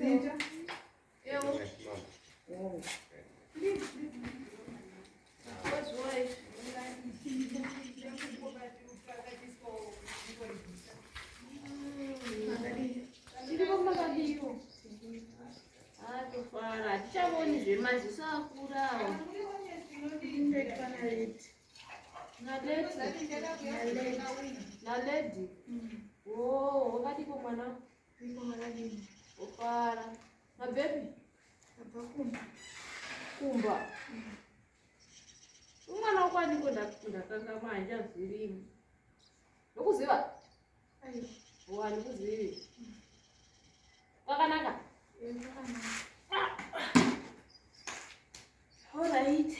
Ewo. Oh. Tiripo makadiwo. Atofara, hatichavoni zvemaziso akurawo. Naledi. Oh, wakadiko mwana? Ofara. Mabhebi? Abva kumba. Kumba. Umwana wakwaniko ndakanga manje zvirimo. Ndokuziva? Aiwa. Oh, handikuzivi. Kwakanaka? Eh, kwakanaka. Alright.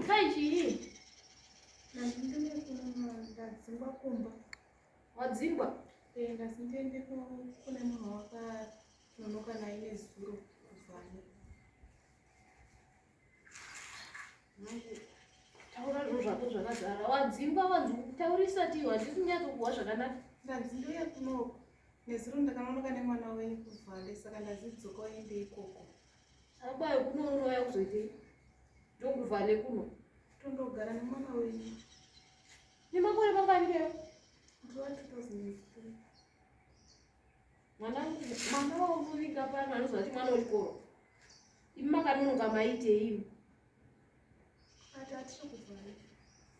Kai chii? Ndazindine kuno ndadzingwa kumba. Wadzingwa? Eh, ndazindiende kune munhu wakanonoka naye nezuro kuvhani. Taura zvinhu zvako zvakazara. Wadzingwa wanzi taurisa tiwa handisi kunyatsokuhwa zvakanaka. Ndanzi ndouya kunoko. Nezuro ndakanonoka nemwana wenyu kuvhale saka ndazidzoka uende ikoko. Abayo kuno unouya kuzoitei? Ndokuvhale kuno. Tondogara nemwana wenyu. Nemakore mangani keyo? Ndova 2003. Mwana mwana waunoviga pano anoziva kuti mwana wechikoro. Imi makanonoka maitei imi? Ati atiri kuvhale.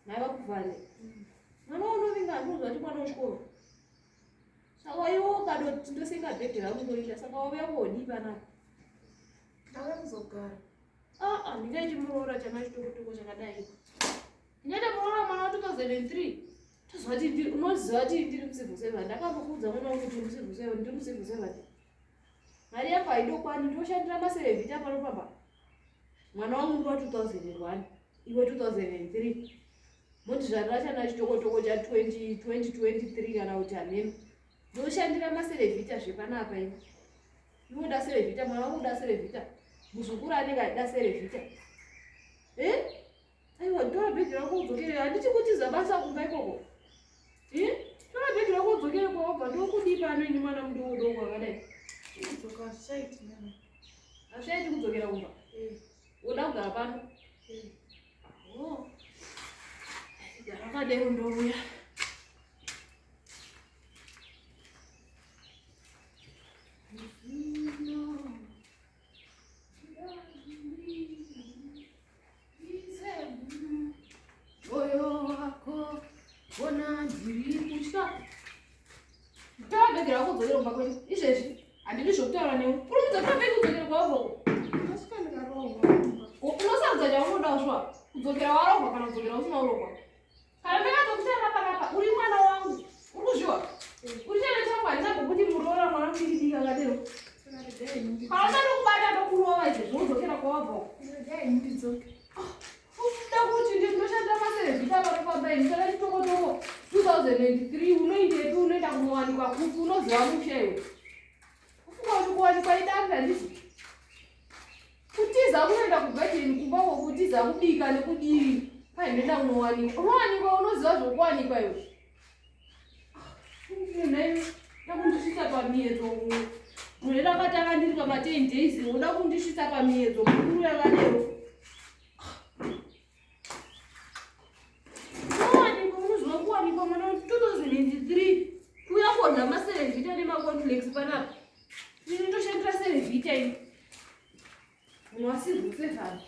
Maiva kuvhale. Mwana waunovinga anoziva kuti mwana wechikoro. Saka iwe ukadoti ndosenga bhedhi rangu ndoita saka wauya kodii panapa? Ndauya kuzogara. Ah ah ndingaiti muroora chana chitokotoko chakadai. Ndingaita muroora mwana wa 2003. Toziva kuti ndiri unoziva kuti ndiri mucivil servant. Ndakambokuudza mwana wangu kuti mucivil servant ndiri mucivil servant. Mari yako haidokwani ndoshandira maserevhita pano pamba. Mwana wangu ndi wa 2001 iwe 2003. Mondizvarira chana chitokotoko cha 20 2023 kana kuti hameno. Ndoshandira maserevhita zvepanapa ini. Iwe uda serevhita mwana wangu uda serevhita. Muzukuru anenge achida serevhita. Eh? Aiwa tora bhegi rako udzokere handiti kutiza basa kumba ikoko. Eh? Tora bhegi rako udzokere kwawabva ndokudii pano ini mwana mudoko doko akadai. Kudzoka hazvichaiti nana. Hazvichaiti kudzokera kumba. Eh. Woda kugara pano. Eh. Oh. Gara kadero ndouya. Moyo wako ona ndiri kutya. Tora bhegi rako udzokere kumba kwedu izvezvi. Handidi zvokutaura newe. Kurumidza tora bhegi udzokere kwawabva. Ndasvika ndikarohwa. Unosarudza chaunoda shuwa. Kudzokera warohwa kana kudzokera usina kurohwa. Kana ndakatokutarira panapa uri mwana wangu. Uri kuzviwa? Uri chana changu handina kumbokuti muroora mwana mudiki diki akadero. Kana usati kubata ndokurova izvezvi wodzokera kwawabva. Regai ndidzoke. Unoda kuti ndinoshanda maserevhita panofamba ini saka chitokotoko 2003 unoindepi unoenda kunowanikwa kupi unoziva musha iwe. Ufunga kuti kuwanikwa idambe handiti? Kutiza kunoenda kugadheni kumba ko kutiza kubika nekudii kwai ndoenda kunowanikwa. Unowanikwa unoziva zvokuwanikwa iwe. Nhai ndakundisvitsa pamiedzo gore rakatanga ndiri pama 10 days unoda kundisvitsa pamiedzo mukuru yakadero. Kuwanikwa unoziva kuwanikwa mwana 2003 kuuya kodya maserevhita nemaconflex panapa. Ini ndoshandira serevhita ini. Munhu wasirwi sevhani.